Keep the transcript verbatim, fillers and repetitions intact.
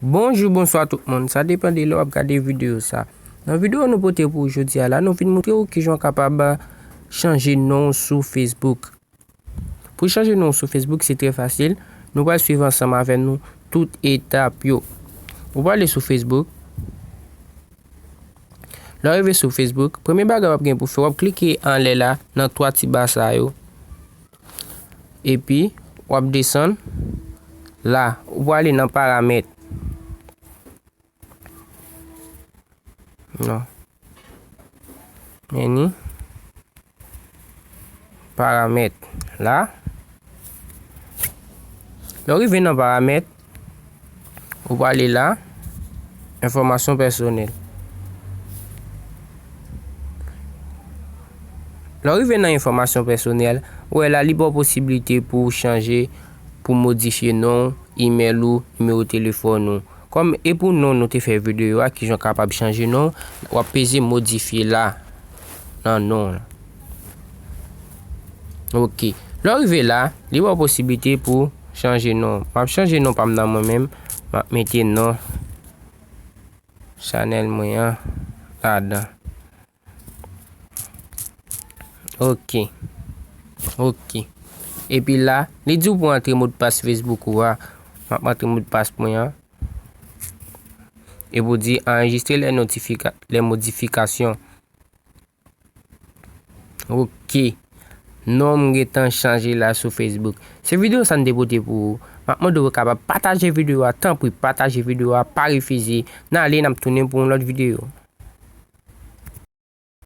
Bonjou, bonswa tout moun. Sa depann de lè w ap gade videyo sa. Nan videyo nou pote pou ou jodi a la, nou vin montre ou kijan w kapab chanje non w sou Facebook. Pou chanje non w sou Facebook, se trè fasil. Nou pral swiv ansanm avè nou tout etap yo. Ou prale sou Facebook. Lè w rive sou Facebook, premye bagay w ap gen pou fè, w ap klike anlè la nan twa ti ba sa yo. Epi, w ap desann la, ou prale nan paramèt. Non. Meni. Paramèt la. Lè w rive nan paramèt, ou prale la, enfòmasyon pèsonèl. Lè w rive nan enfòmasyon pèsonèl, ou wè la li ba w posiblite pou w chanje, pou w modifye non w, imèl ou, nimewo telefòn ou. Kòm e pou non nou te fè videyo a, kijan w kapab chanje non, w ap peze modifye la nan non w la. Ok. Lè w rive la, li ba w posiblite pou chanje non. M ap chanje non pa m nan mwen menm. M ap mete non chanèl mwen an ladan. Ok. Ok. Epi la, li di w pou antre modpas Facebook ou a. M ap antre modpas mwen an. Epi w di anrejistre les notifika-, les modifications. Ok. Non m gentan chanje la sou Facebook. Se videyo sa n te pote pou ou. M ap mande w kapab pataje videyo a. Tanpri, pataje videyo a. Pa refize. N ale, n ap tounen pou yon lòt videyo.